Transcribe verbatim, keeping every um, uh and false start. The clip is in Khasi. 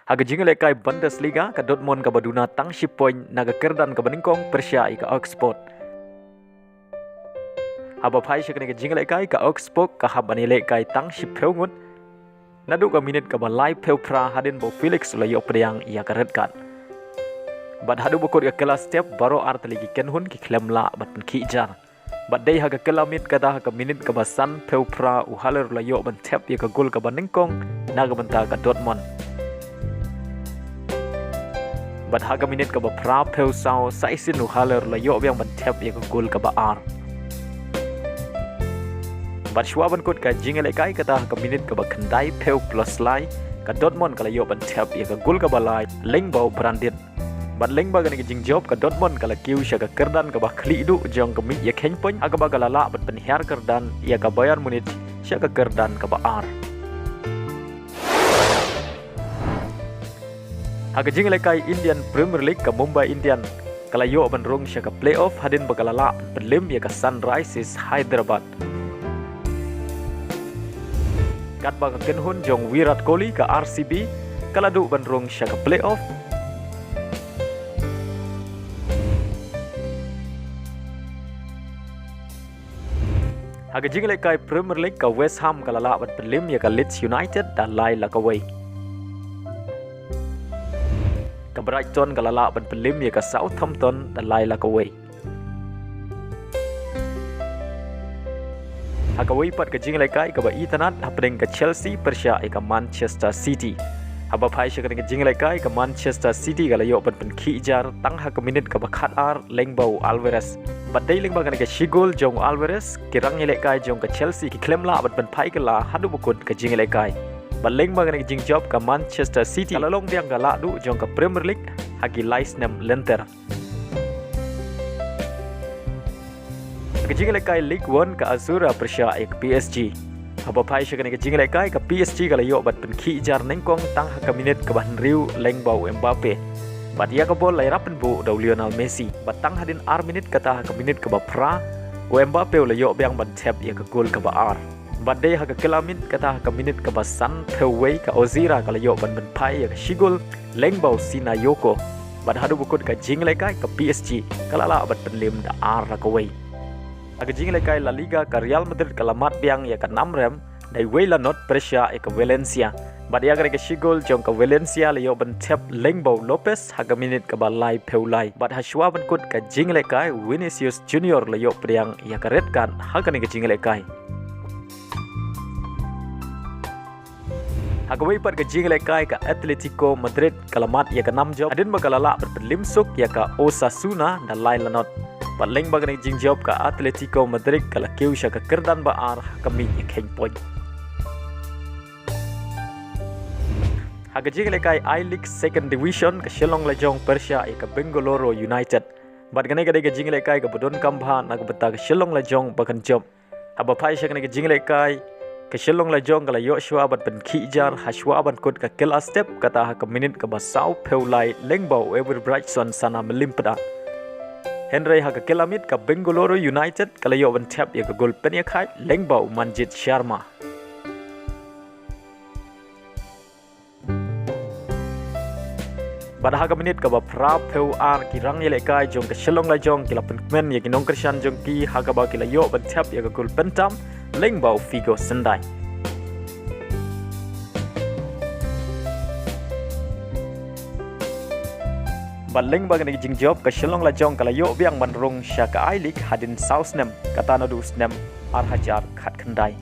Ha ka jingïalehkai Bundesliga, ka Dortmund kaba duna tang shi point na ka kyrdan kaba nyngkong pyrshah ïa ka Augsburg. Haba phai sha kane ka jingïalehkai, ka Augsburg ka hap ban ïalehkai tang shiphew ngut naduh ka minit kaba laiphew phra hadien ba u Felix u la ïoh pdiang ïa ka red card. Bad haduh ba kut ka kylla step, baroh artylli ki kynhun ki khlem lah ban pynkhih jar. Bad dei ha ka kylla miet kata ha ka minit kaba sanphew phra u Haller u la ïoh ban thep ïa ka gol kaba nyngkong na ka bynta ka Dortmund. Bad ha ka minit kaba phraphew saw, sa shisien u Haller u la ïoh biang ban thep ïa ka gol kaba ar. Bad shuwa ban kut ka jingïalehkai kata ha ka minit kaba khyndaiphew plus lai, ka Dortmund ka la ïoh ban thep ïa ka gol kaba lai lyngba u Brandt. Bad lyngba kane ka jingjop, ka Dortmund ka la kiew sha ka kyrdan kaba khlieh duh jong ka miet ïakheiñ point, ha kaba ka la lah ban pynhiar kyrdan ïa ka Bayern Munich sha ka kyrdan kaba ar. Ha ka jingïalehkai Indian Premier League, ka Mumbai Indian ka la ïoh ban rung sha ka playoff hadien ba ka la lah ban pynliem ïa ka Sunrisers Hyderabad. Katba ka kynhun jong Virat Kohli, ka R C B, ka la duh ban rung sha ka playoff. Ha ka jingïalehkai Premier League, ka West Ham ka la lah ban pynliem ïa ka Leeds United da lai la kawei. Ka Brighton ka la lah ban pynliem ïa ka Southampton da lai la kawei. Ha kawei pat ka jingïalehkai kaba itynnad hapdeng, ka Chelsea pyrshah ïa ka Manchester City. Haba phai sha kane ka jingïalehkai, ka Manchester City ka la ïoh ban pynkhih jar tang ha ka minit kaba khatar lyngba u Alvarez. Bad dei lyngba kane ka shi gol jong u Alvarez, ki rangïalehkai jong ka Chelsea ki khlem lah ban pynphai kylla haduh ba kut ka jingïalehkai. Bad lyngba kane ka jingjop, ka Manchester City ka la long biang ka lahduh jong ka Premier League ha ki lai snem lynter. Ka jingïalehkai Ligue One, ka Asuna pyrshah ïa ka P S G. Haba phai sha kane ka jingïalehkai, ka P S G ka la ïoh ban pynkhih jar nyngkong tang ha ka minit kaba hynriew lyngba u Mbappe. Bad ïa ka bol la ïarap pynbuh da u Lionel Messi. Bad tang hadien ar minit kata ha ka minit kaba phra, u Mbappe u la ïoh biang ban thep ïa ka gol kaba ar. Bad dei ha ka kylla miet kata ha ka minit kaba sanphew wei, ka Ozil ka la ïoh ban pynphai ïa ka shi gol lyngba u Sinayoko. Bad haduh ba kut ka jingïalehkai, ka P S G ka la lah ban pynliem da ar la kawei. Ha ka jingïalehkai La Liga, ka Real Madrid ka la mad biang ïa ka nam rem da iwei la nod pyrshah ïa ka Valencia. Bad ïa kane ka shi gol jong ka Valencia la ïoh ban thep lyngba u Lopez ha ka minit kaba laiphew lai. Bad ha shuwa ban kut ka jingïalehkai, Vinicius Junior la ïoh pdiang ïa ka red card ha kane ka jingïalehkai. Ha kawei pat ka jingïalehkai, ka Atletico Madrid ka la mad ïa ka nam jop hadien ba ka la lah ban pynliem suk ïa ka Osasuna da lai la nod. Bad lyngba kane ka jingjop, ka Atletico Madrid ka la kiew sha ka kyrdan ba ar ha ka miet ïakheiñ point. Ha ka jingïalehkai I-League Second Division, ka Shillong Lajong pyrshah ïa ka Bengaluru United. Bad kane ka dei ka jingïalehkai kaba donkam bha na ka bynta ka Shillong Lajong ba kan jop. Haba phai sha kane ka jingïalehkai, ka Shillong Lajong ka la ïoh shuwa ban pynkhih jar ha shuwa ban kut ka kylla step, kata ha ka minit kaba sawphew lai lyngba u Ever Brightson Sana Melimpda. Hynrei ha ka kylla miet, ka Bengaluru United ka la ïoh ban thep ïa ka gol pynïakhaid lyngba u Manjit Sharma. Bad ha ka minit kaba phraphew ar, ki rangïalehkai jong ka Shillong Lajong ki la pynkmen ïa ki nongkyrshan jong ki, ha kaba ki la ïoh ban thep ïa ka gol pyntam lyngba u Figo Syndai. Bad lyngba kane ka jingjop, ka Shillong Lajong ka la ïoh biang ban rung sha ka I-League hadien saw snem, kata naduh u snem ar hajar khatkhyndai.